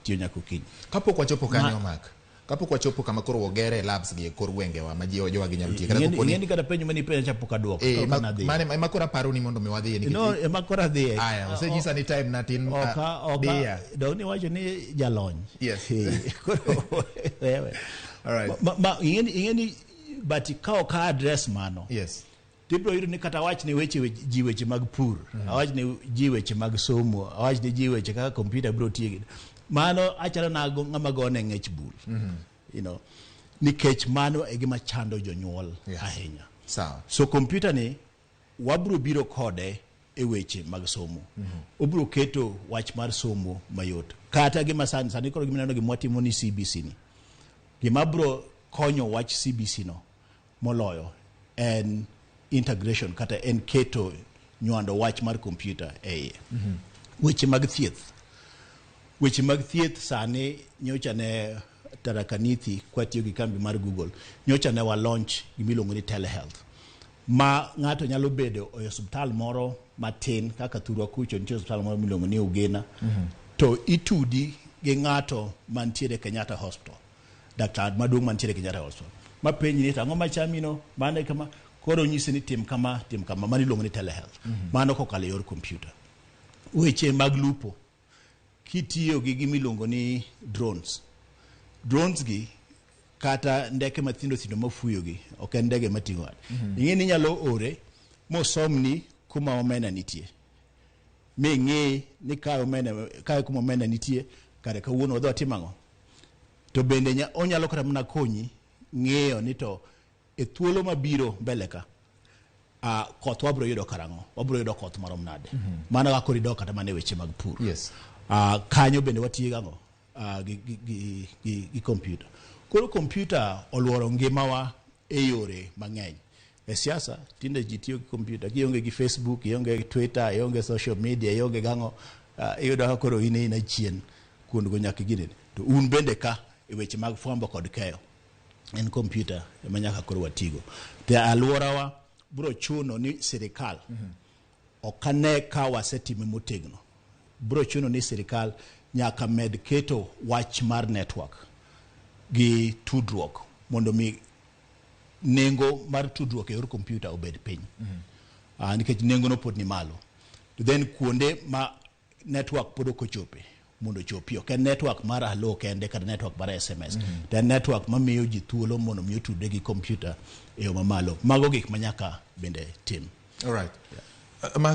tiyo nyaka okinyi. Kapok wachopo kanyo, Mark, kapok wachopo kama koro wagere labs gi e kor gwengewa ma ji jowagi nyalo tiye kata Ing'eni kopo ni ing'eni kata penjo mane ipenja cha pok aduoko. Eh, Koro ma, kana adhiye. mane ema koro aparo ni mondo mi wadhiye nikech No, ema koro adhiye. Aya, osenyisa ni time na tin. Oka, oka, diya. dong niwacho ni jalony. Yes. Eh, koro wewe. All right. Ma ing'eni but ka ok address mano. Tibiro yudo ni kata awach ne weche ji weche mag pur, awach ne ji weche mag somo, awach ne ji weche kaka kompyuta biro tiyo gi mano, achalo na ng'ama gone ng'ech bul. Nikech mano e gima chando jonyuol ahinya. Sawa. So kompyuta ni wabiro biro kode e weche mag somo. Obiro keto wach mar somo mayot. Kata gima sani sani koro gima ineno gima watimo ni CBC ni. Gima biro konyo wach CBC no moloyo en integration kata en keto nywando wach mar kompyuta e iye. Weche mag thieth. Weche mag thieth sani nyocha ne Tharaka Nithi kwatiyo gi kambi mar Google nyocha ne wa launch gimiluongo ni telehealth ma ng'ato nyalo bedo e osiptal moro matin kaka thurwa kucho nitie osiptal moro miluongo ni Ugena to itudi gi ng'ato mantiere Kenyatta Hospital, daktar maduong' mantiere Kenyatta Hospital, mapenji ni to ang'o machamino mane kama, koro nyisi ni tim kama, tim kama. Mano iluongo ni telehealth. Mano kokalo e yor kompyuta. Weche mag lupo kitiyo gi gimiluongo ni drones. Drones gi kata ndeke mathindo thindo mafuyo gi ok en ndege mating'o ng'ato. Ing'e ni inyalo ore mosomni kuma omena nitie ming'i ni kae omena, kae kuma omena nitie kare kawuono wadhi watim ang'o. To bende onyalo kata mana konyi ng'iyo ni to e thuolo mabiro mbele ka koth wabiro yudo karang'o, wabiro yudo koth marom nade. Mano kaka koro idok kata mana e weche mag pur. Kanyo bende watiyo gang'o gi kompyuta. Koro kompyuta oluoro ngimawa e yore mang'eny. E siasa tinde ji tiyo gi kompyuta, kionge gi Facebook, ionge gi Twitter, ionge social media, ionge gang'o, iyudo ka koro in achien kuondgo nyaka ginene. To un bende ka e weche mag fwambo kod keyo en kompyuta ema nyaka koro watigo. To e alworawa biro chuno ni sirikal ok ane ka wasetime motegno. Biro chuno ni sirikal nyaka med keto wach mar network gi tudruok mondo mi nengo mar tudruok e yor kompyuta obed piny. Nikech nengo no pod ni malo. To then kuonde ma network pod ok ochope mondo ochopi. Ok en network mar halo kende kata network mar SMS. To en network mamiyo ji thuolo mondo mi otudre gi kompyuta e yo mamalo. Mago gik ma nyaka bende tim. All right. Mark,